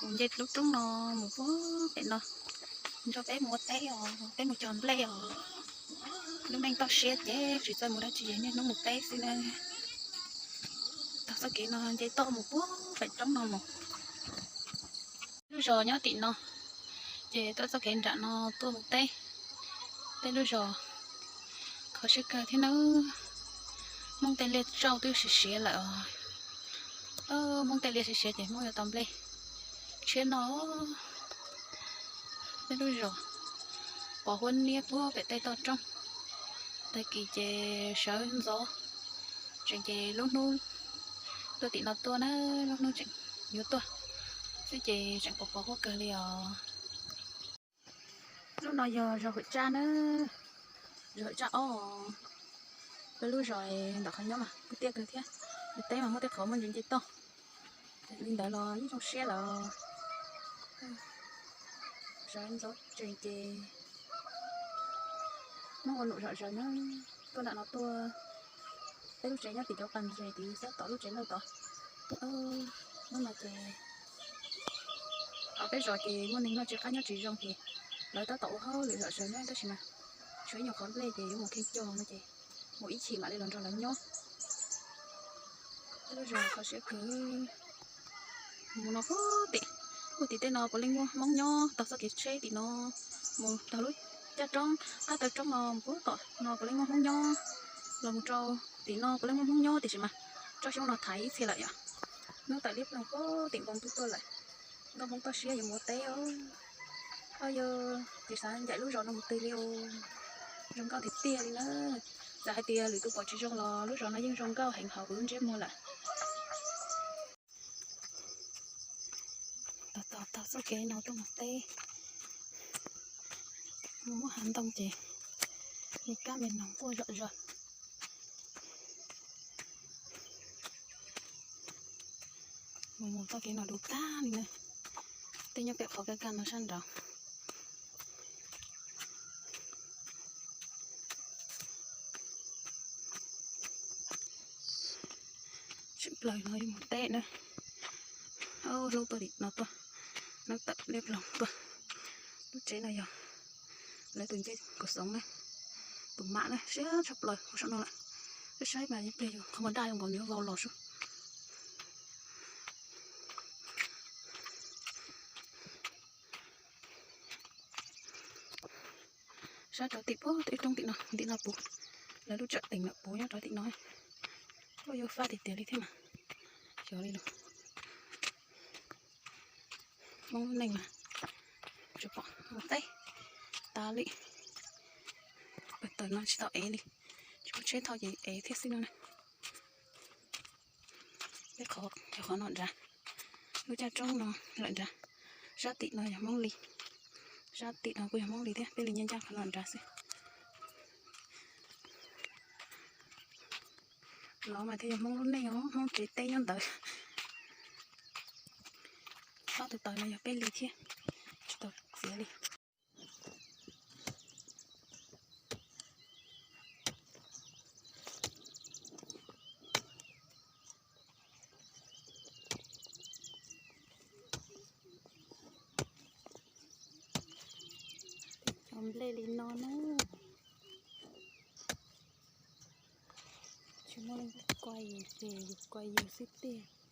Mus nce lub roob no mus puag pem no, nrog peb mus ua teb os, peb mus cog nplej os. Lub neej toj siab ces tsis txawj mus dab tsi, niaj hnub mus teb xwb na. Taug txoj kev no nce toj mus puag pem roob no mus. Lub zos nyob tim no, ces taug txoj kev nram no tuaj mus teb. Peb lub zos kho siab kawg thiab nawb. Hmoob tej liaj tsauj twb siav siav lawm os. Hmoob tej liaj siav siav ces Hmoob yuav tau nplej tshiab noj. Peb lub zos pos huab niab puag pem tej toj roob. Tag kis ces sawv ntxov, tseem ces lub hnub tuaj tim no tuaj na, lub hnub tseem yuav tuaj xwb ces tseem pos pos huab kawg li os. Lub no yog zos Hwm Tsaj na, zos Hwm Tsaj ob. Peb lub zos ntawm qhov nyob mas kuj tiaj kawg thiab, mus teb mas muaj tej qhov muaj ntsis nce toj. Li ntawd los yeej zoo siab lawm. Sawv ntxov tsees ces Hmoob ua num zom zaws na, tuaj nram no tuaj. Peb lub tsev nyob tim cov pas ntses tid, xab tom lub tsev lawj tod. Hnub no ces hauv peb zos ces muaj neeg noj tsis qab nyob tsis zoo ces lawv tab tom ua hauj lwm zom zaws na, tab sis mas tshuav ib nyuag qhov nplej ces yuav mus kheej cog no ces mus ib chim mam li los nrog lawv nyob. Peb lub zos kho siab kawg. Mus no puag tim, puag tim tej no puav leej muaj Hmoob nyob, taug txoj kev tsheb tim no mus taug lub caj roob qab taw roob no mus puag tom no puav leej muaj Hmoob nyob. Los mus rau tim no puav leej muaj Hmoob nyob tiam sis mas tsob xyoob no thaiv ib txhia lawm yom. Hnub tawm liab ploog puag tim npoo ntuj tuaj lawm. Nkauj Hmoob toj siab yuav mus ua teb os. Ho yog tsis xav ncaim lub zos no mus twg li os. Zoo nkauj tiag tiag li na. Txawm hais tias lwm tus pom tsis zoo los lub zos no yeej zoo nkauj heev hauv kuv lub ntsiab muag lawm. Taug taug taug txoj kev no tuaj mus teb, mus muab hav ntoo ces me kab me noog quaj zom zaws. Mus mus txoj kev no dub tag li na. Tej nyob pem qhov kaj kaj no sab nraud. Tshwm plaws no yuav mus teb na. Hnub tuaj tim no tuaj, hnub tawm liab ploog tuaj. Lub tsev no yog lawv tus ncej kaum xoov na, tus mam na, siab tshaj plaws ua saum no lawm. Saib saib mas ib pliag yus qhov muag daj zoo nkaus nws yuav vau los sub. Sab rov tim puag ib roob tim no, tim no puv, lawv lub tsawm teem lawm puv nyob rov tim no. Ua yuav fab tiag tiag li thiab mas, xyov li lus. Hmoob lub neej mas tsuas pom mus teb tas li. Pawg taws no tsis tau ev li, tsis muaj tsheb thauj ces ev thiab xwb no na. Peb qhov, qhov no nrad, lub caj roob no lawm nrad, sab tim no yog Hmoob li, sab tim no kuj yog Hmoob li thiab, peb li nyob ncaj qhov no nrad xwb. Los mas thiaj yog Hmoob lub neej os, Hmoob tsev teb nyob ntawd. Ob tug taws no yog peb li thiab, tsis tau txiav li. Cov nplej li no na, tsis muaj leej twg kua yus ces yus kua yus xwb tiag.